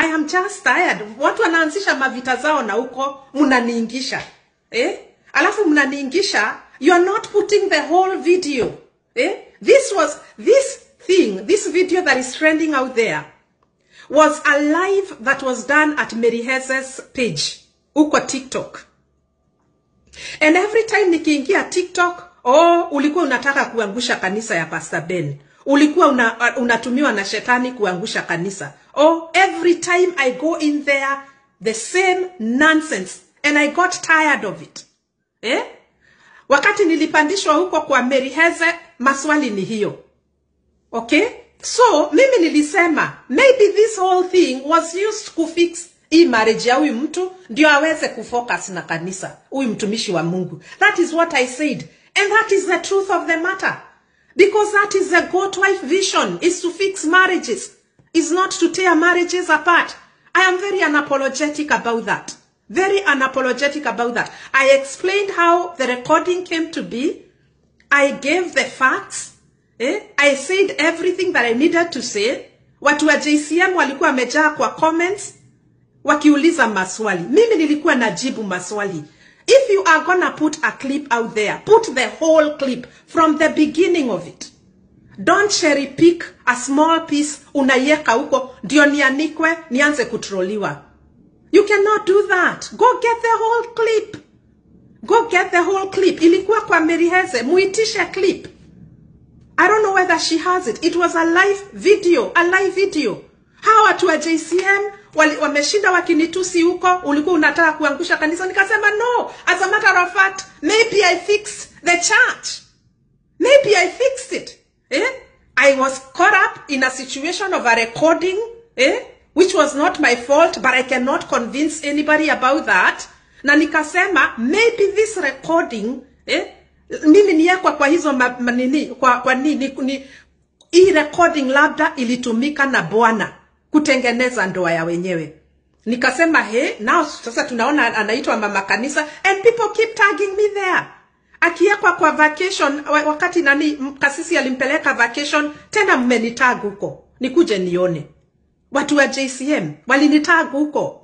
I am just tired. Watu wanaanzisha mavita zao na huko mnaniingisha. Eh? Alafu mnaniingisha, you are not putting the whole video. Eh? This was this thing, this video that is trending out there was a live that was done at Mary Heze's page huko TikTok. And every time nikiingia TikTok, "Oh, ulikuwa unataka kuangusha kanisa ya Pastor Ben. Ulikuwa unatumiwa na shetani kuangusha kanisa." Oh, every time I go in there, the same nonsense. And I got tired of it. Eh? Wakati nilipandishwa huko kwa Mary Heze, maswali ni hiyo. Okay? So, mimi nilisema, maybe this whole thing was used kufix hii marriage ya huyu mtu, ndio aweze kufocus na kanisa, huyu mtumishi wa Mungu. That is what I said. And that is the truth of the matter. Because that is the Goat Wife vision, is to fix marriages, is not to tear marriages apart. I am very unapologetic about that. Very unapologetic about that. I explained how the recording came to be. I gave the facts. Eh? I said everything that I needed to say. Watu wa JCM walikuwa wamejaa kwa comments wakiuliza maswali. Mimi nilikuwa najibu maswali. If you are gonna put a clip out there, put the whole clip from the beginning of it. Don't cherry pick a small piece unaiweka huko ndio nianikwe nianze kutroliwa. You cannot do that. Go get the whole clip. Go get the whole clip. Ilikuwa kwa Mary Heze, muitishe clip. I don't know whether she has it. It was a live video, a live video. Hawa watu wa JCM wameshinda wakinitusi huko, "Ulikuwa unataka kuangusha kanisa." Nikasema no, as a matter of fact, maybe I fixed the church. Maybe I fixed it. Eh? I was caught up in a situation of a recording, eh, which was not my fault, but I cannot convince anybody about that. Na nikasema maybe this recording, eh, mimi niwekwa kwa hizo manini, kwa nini ni, hii recording labda ilitumika na Bwana kutengeneza ndoa ya wenyewe. Nikasema, he, now sasa tunaona anaitwa mama kanisa and people keep tagging me there. Akiekwa kwa vacation, wakati nani kasisi alimpeleka vacation, tena mmenitag huko. Nikuje nione. Watu wa JCM walinitag huko.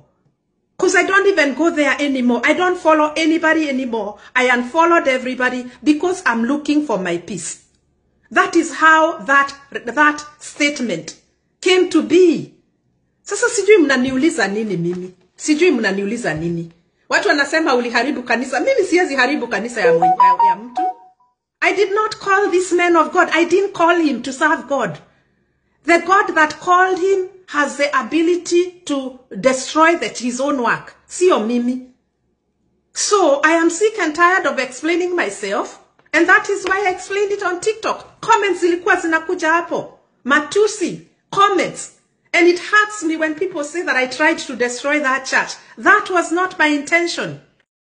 'Cause I don't even go there anymore. I don't follow anybody anymore. I unfollowed everybody because I'm looking for my peace. That is how that statement came to be. Sasa sijui mnaniuliza nini mimi. Sijui mnaniuliza nini. Watu wanasema uliharibu kanisa. Mimi siwezi haribu kanisa ya mtu. I did not call this man of God. I didn't call him to serve God. The God that called him has the ability to destroy his own work. Sio mimi. So I am sick and tired of explaining myself. And that is why I explained it on TikTok. Comments zilikuwa zinakuja hapo. Matusi. Comments. And it hurts me when people say that I tried to destroy that church. That was not my intention.